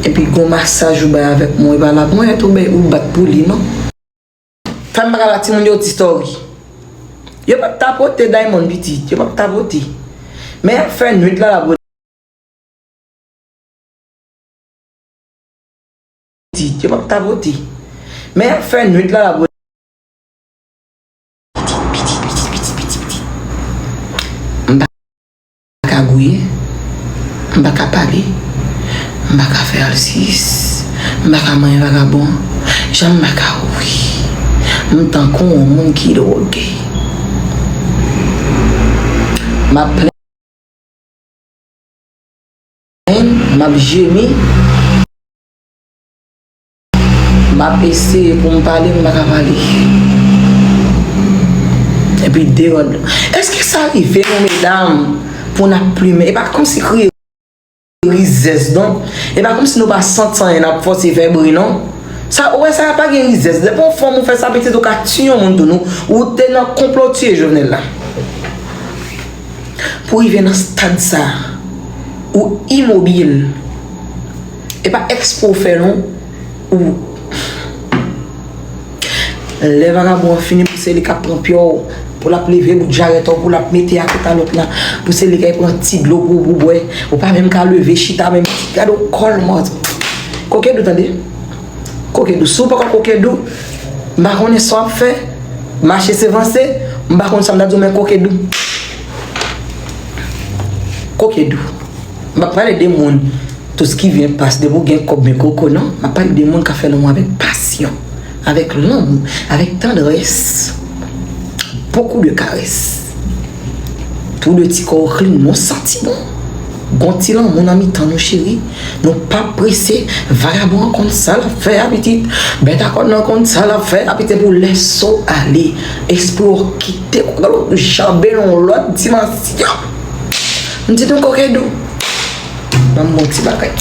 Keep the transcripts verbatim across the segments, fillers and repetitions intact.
Epi gon masaj ou bay avèk mwen, e pa la mwen tou bay ou bat pou li non. Fanm pa ka ba timoun yo ti story. Yo p ap tapote Diamond pitit, yo p ap tapote. Men y ap fè nwit la la bro. Pitit, yo p ap tapote. Men y ap fè nwit la la bro. Pitit, pitit, pitit, pitit, pitit, pitit. M pa ka gouye, m pa ka pale, m pa ka fè alsis, m pa ka manyen vagabon, jan m pa ka ri. M tankou yon moun ki dwoge. M ap plenn, m ap jemi. M ap eseye pou m pale, m pa ka pale. Epi deyò. Èske sa rive nou, medam, pou n ap plimen? E pa kòmsi kriye rizès, non. E pa kòmsi nou pa santi anyen, n ap fòse fè bri, non. Sa, ou wè sa, pa gen rizès. Depi yon fanm ou fè sa, pitit ou ka tiye yon moun tou, nou. Ou te nan konplo tiye Jovenel la. Pou rive nan stad sa, ou imobil. E pa eksprè w fè non, ou. Lè vagabon an fini, pou se li k ap pran pye w, pou l ap leve bout jarèt ou, pou l ap mete a kote a lòt la, pou se li k ap pran ti dlo pou ou bwè, ou pa menm ka leve, chita menm, gade w kòl mò. Kokedou, tande? Kokedou, si w poko kokedou, m pa konnen sa w ap fè, mache se vanse, m pa konn sa m ta di w, men kokedou. Kokedou. M pa pale de moun, tout ce qui vient passe, depi w gen kòb men koko, non. M ap pale de moun k ap fè lanmou avèk pasyon, avèk lanmou, avèk tandrès, beaucoup de caresses. Tou de ti kò w klin, nou santi bon. Gon ti lanmou nan mitan nou, cheri. Nou pa prese. Vagabon an konn sa l ap fè a, pitit. Bèt a kòn nan konn sa l ap fè a, pitit, pou lèse w ale. Espri w kite w, janbe nan yon lòt dimansyon. M di nou kokedou. Ban m bon ti bagay.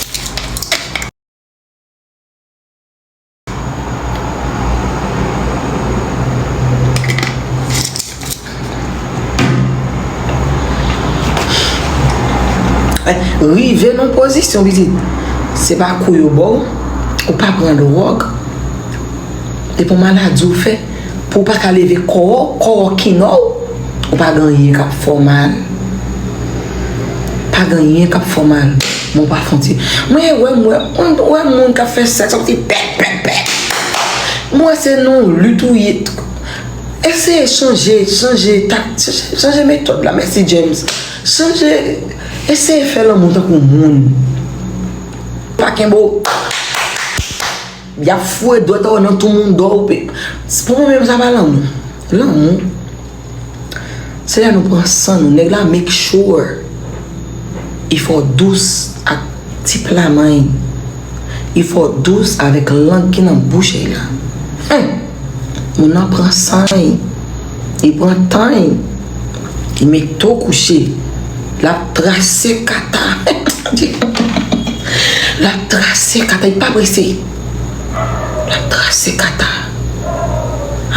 Rive nan pozisyon, pitit. Se pa kou yo ba w, ou pa pran dwòg. Depi yon maladi ou fè, pou w pa ka leve kò w, kò w kinò w, ou pa gen anyen k ap fè w mal. Pa gen anyen k ap fè w mal. Men w pa fè yon ti. Mwen wè, mwen wè, mwen wè moun k ap fè sèks, yon ti pèt, pèt, pèt. Mwen wè se nan lit ou ye. Eseye chanje, chanje tak, chanje, chanje metòd la. Mèsi, James. Chanje, eseye fè lanmou tankou moun. Pa kenbe w. Y ap foure dwèt ou nan tou moun dò ou pe. Pou mwen menm, sa pa lanmou. Lanmou, se lè nou pran san nou. Nèg la make sure li fè w dous ak ti pla manyen. Li fè w dous avèk lang ki nan bouch li la. Hum! Moun nan pran san li. Li pran tan li. Li mete w kouche. L ap trase kata. L ap trase kata. Li pa prese. L ap trase kata.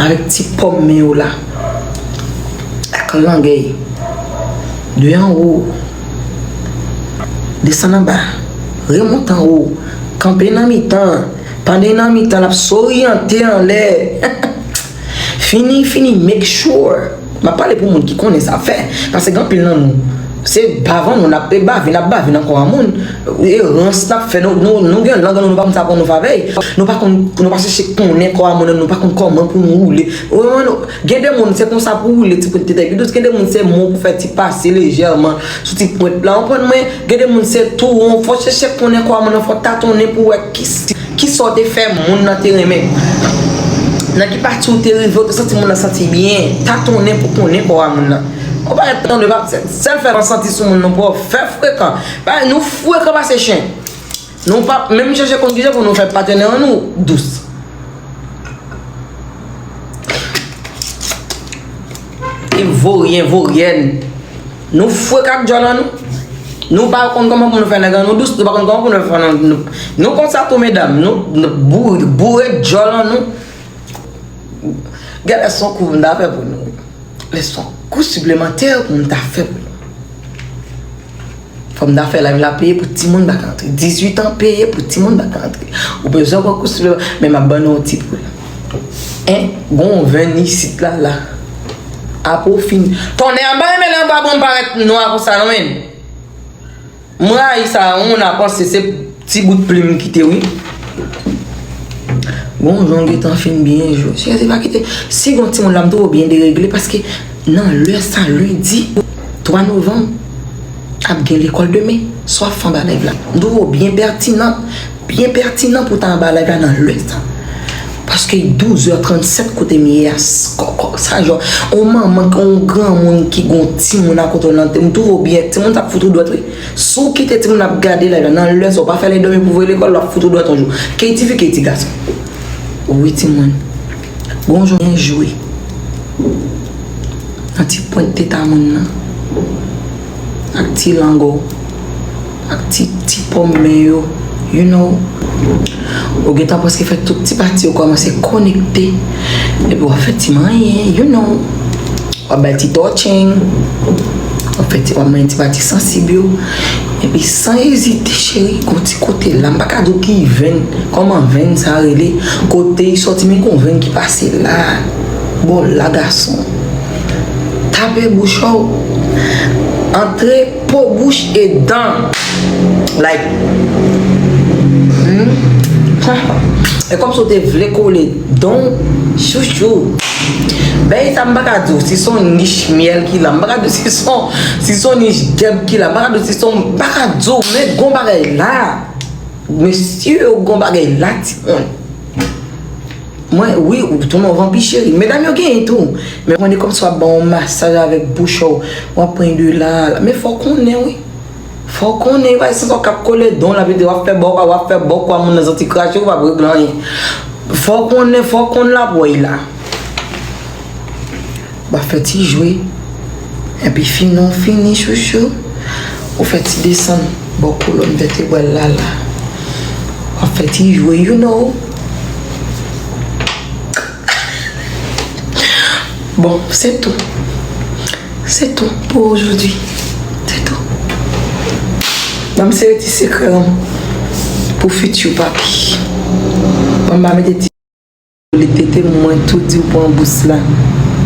Avèk ti pòm men yo la. Ak langèy. De anwo. Desann anba. Remonte anwo. Kanpe nan mitan. Pandan nan mitan, l ap soryante anlè. Fini, fini, make sure. M ap pale pou moun ki konnen sa fè. Paske gen anpil nan nou, se bavan nou n ap bave, n ap bave nan kò a moun. E rans n ap fè, nou, nou, nou gen lang nan nou, nou pa konn sa pran nou favè. Nou pa konn, nou pa chèche konnen kò a moun, nou pa konn kòman pou nou woule. Ou wè, nou, gen de moun, se konsa pou woule, ti pote tèt epi dous. Gen de moun, se mo pou fè ti pase lejèman sou ti pwent la. Ou konprann mwen? Gen de moun, se tou won, fò chèche konnen kò a moun nan, fò tatonnen pou wè ki, kisa w te fè moun nan te renmen. Nan ki pati w te rive, w te santi moun nan santi byen. Tatonnen pou konnen kò a moun nan. Ou pa ret tande, pa, sèl fè nou santi sou moun nan, pou fè frekan. Pa, nou frekan pase chen. Nou pa menm chèche konn kijan pou nou fè patnè an nou dous. E voryen, voryèn. Nou frekan ak djòl an nou. Nou pa konn kòman pou nou fè nèg an nou dous, nou pa konn kòman pou nou fè nan nou. Nou konsa tou, medam, nou, nou boure, boure djòl an nou. Gen lè se yon kou m ta fè pou nou. Lè se yon kou siplemantè pou m ta fè pou nou. Fòm dafè la, la peye pou timoun pa ka antre. Dizuit an peye pou timoun pa ka antre. Ou bezwen pran kous sou men m ap ban nou yon ti poul. En, gon venn isit la, la. Apre w fin. Tonnè, m pa renmen lè yon babon parèt nwa konsa, non, men. M rayi sa, yon moun a panse se ti bout plim m kite, wi. Bon, jan w gentan fin byen jwe. Cheri, pa kite. Si gon timoun la, m twò byen deregle, paske nan lè sa, lendi twa novanm, ap gen lekòl demen. Sa w ap fè anba live la? M twò byen pètinan, byen pètinan pou w ta anba live la nan lè sa. Paske douz è trannsèt kote m ye a, s- kòkò, sa jò, on manman, on granmoun ki gon timoun akote w nan, m twò byen, timoun t ap fout ou dwèt, wi. Si w kite timoun ap gade live la, nan lè sa, w pa fè l dòmi pou voye lekòl, l ap fout ou dwèt yon jou. Keytifike ti gason. Wi, timoun. Gon jou byen jwe. Nan ti pwent teta moun nan. Ak ti lang ou. Ak ti, ti pòm men yo. You know. Ou gentan prèske fè tout ti pati yo kòmanse konekte. Epi w ap fè ti manyen, you know. W ap bay ti touching. W ap fè ti, w ap manyen ti pati sansib yo. Epi san ezite, cheri, gon ti kote la. M pa ka di w ki venn, kòman venn sa rele. Kote li sòti, men gon venn ki pase la. Bò la, gason. Tape bouch ou. Antre po, bouch e dan. Like, hmm? E kòmsi w te vle kole don, chouchou. Bèy sa m pa ka di w si se yon nich myèl ki la, m pa ka di w si se yon, si se yon nich gèb ki la, m pa ka di w si se yon, m pa ka di w, men gon bagay la. Mesye, gon bagay la, timoun. Mwen, wi, ou tounen yon vanpi, cheri. Medam yo genyen tou. Men konnen kòmsi w ap ba yon masaj avèk bouch ou, w ap pran de la, la. Men fò w konnen, wi. Fò w konnen, pa egzanp, w ap kole don la, w ap fè bòkwa, w ap fè bòkwa, moun nan santi krache, ou p ap regle anyen. Fò w konnen, fò w konn lapwèy la. W ap fè ti jwe. Epi fini w fini, chouchou. Ou fè ti desann bò kolòn vètebral la, la. W ap fè ti jwe, you know. Bon, se tou. Se tou pou ojodi. Se tou. Ban m sere ti sekrè an pou fiti papi. Ban m ba mete ti Li tete mwen tou di w pran bous la.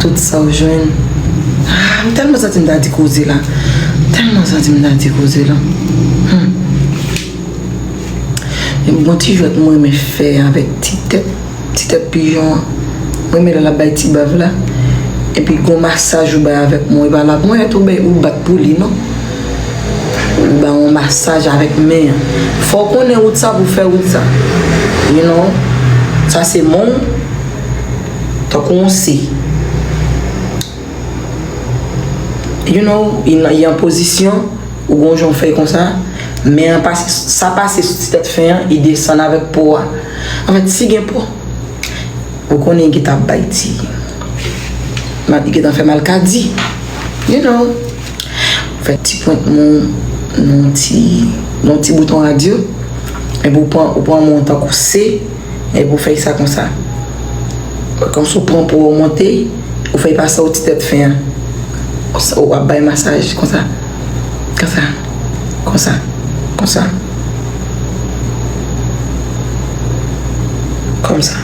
Tout sa w jwenn. Ah, m tèlman santi m ta di koze la. M tèlman santi m ta di koze la. Hmm. E bon ti jwèt mwen renmen fè avèk ti tèt, ti tèt pijon an. Mwen renmen lè l ap bay ti bav la. Epi gon masaj ou bay avèk mwen, e pa la mwen tou bay ou bat pou li non. Ou ba yon masaj avèk men an. Fò w konnen wout sa pou fè wout sa. You know, sa se men w, tankou yon se. You know, li nan, li an pozisyon, ou gon jan w fè konsa, men an pase, sa pase sou ti tèt fen an, li desann avèk po a. Anfèt, si gen po, ou konnen li gentan ap bay ti, mal, li gentan fè malkadi. You know, fè ti pwent men w nan ti, nan ti bouton radyo, epi ou pran, ou pran men w tankou se, epi ou fè sa konsa. Kòmsi ou pran po w monte, ou fè pase w ti tèt fen an. Konsa, w ap bay masaj konsa. Konsa. Konsa. Konsa. Konsa.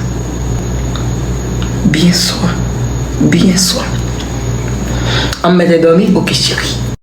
Byen swa. Byen swa. An mèt dòmi? Ok, cheri.